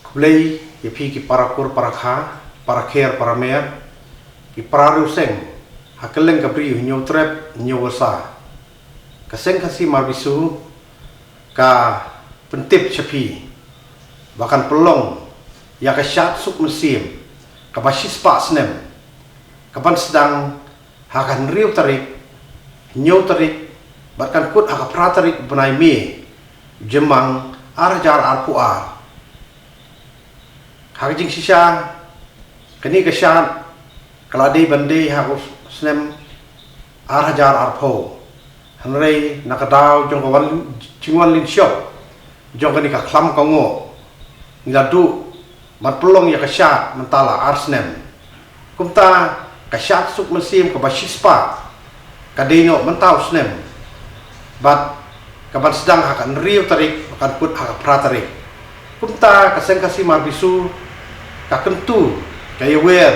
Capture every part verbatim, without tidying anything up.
Khublei ïa phi ki para kur para kha, para kher para mer, ki para riewseng ha kylleng ka bri u Hynñiewtrep Hynñiewwarsa. Ka Seng Khasi Mar Bisu ka pyntip sha phi ba kan pynlong ïa ka shad suk mynsiem kaba shispah snem, kaban sdang ha ka hynriew tarik, hynñiew tarik, bad kan kut ha ka phra tarik bnai May, Jymmang, ar hajar arphew ar. Ha ka jingshisha, kane ka shad ka la dei ban dei ha u snem ar hajar arphew. Hynrei na ka daw jong ka wan, jingwan lynshop jong kane ka khlam ka ngoh, ngi la duh ban pynlong ïa ka shad mynta la ar snem. Kumta ka shad suk mynsiem kaba shispah ka dei noh mynta u snem, bad kaban sdang ha ka hynriew tarik, ba kan kut ha ka phra tarik. Kumta ka Seng Khasi Mar Bisu ka kyntu, ka ïawer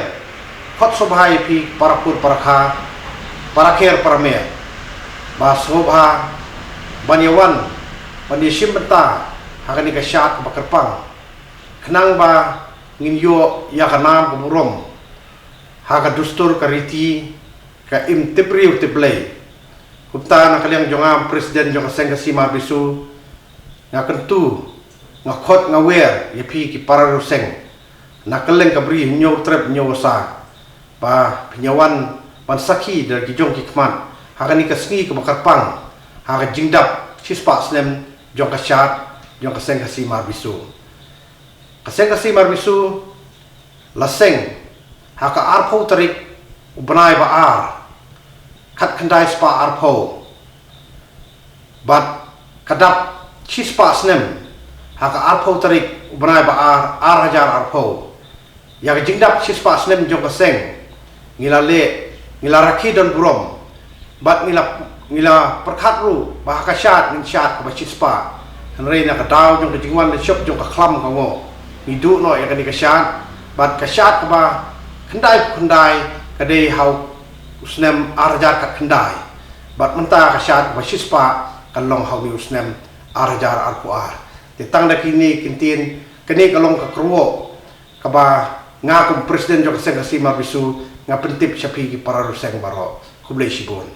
khot sngewbha ïa phi para kur para kha, para kher para mer, ba sngewbha ban ïawan, ban ïashim bynta ha kane ka shad kaba kyrpang, khnang ba ngin ïoh ïa ka nam ka burom ha ka dustur ka riti, ka im tip briew tip Blei. Kumta na ka liang jong nga, President jong ka Seng Khasi Mar Bisu, nga kyntu, nga khot, nga wer ïa phi ki para riewseng na kylleng ka bri Hynñiewtrep Hynñiewwarsa, ba phin ïawan ban sakhi da ki jong ki khmat ha kane ka sngi kaba kyrpang, ha ka jingdap shispah snem jong ka shad jong ka Seng Khasi Mar Bisu. Ka Seng Khasi Mar Bisu la seng ha ka arphew tarik u bnai ba ar, khatkhyndai spah arphew, bad ka dap shispah snem ha ka arphew tarik u bnai ba ar, ar hajar arphew. Ïa ka jingdap shispah snem jong ka seng, ngi la leh, ngi la rakhe don burom, bad ngi la, ngi la pyrkhat ruh ba ha ka shad ngin shad kaba shispah. Hynrei na ka daw jong ka jingwan lynshop jong ka khlam ka ngoh, ngi duh noh ïa kane ka shad, bad ka shad kaba khyndai khyndai ka dei ha u snem ar hajar khatkhyndai, bad mynta ka shad kaba shispah kan long ha une u snem ar hajar arphew ar. Te tang da kine ki ktien, kane ka long ka kyrwoh kaba nga kum President jong ka Seng Khasi Mar Bisu nga pyntip sha phi ki para riewseng baroh. Khublei shibun.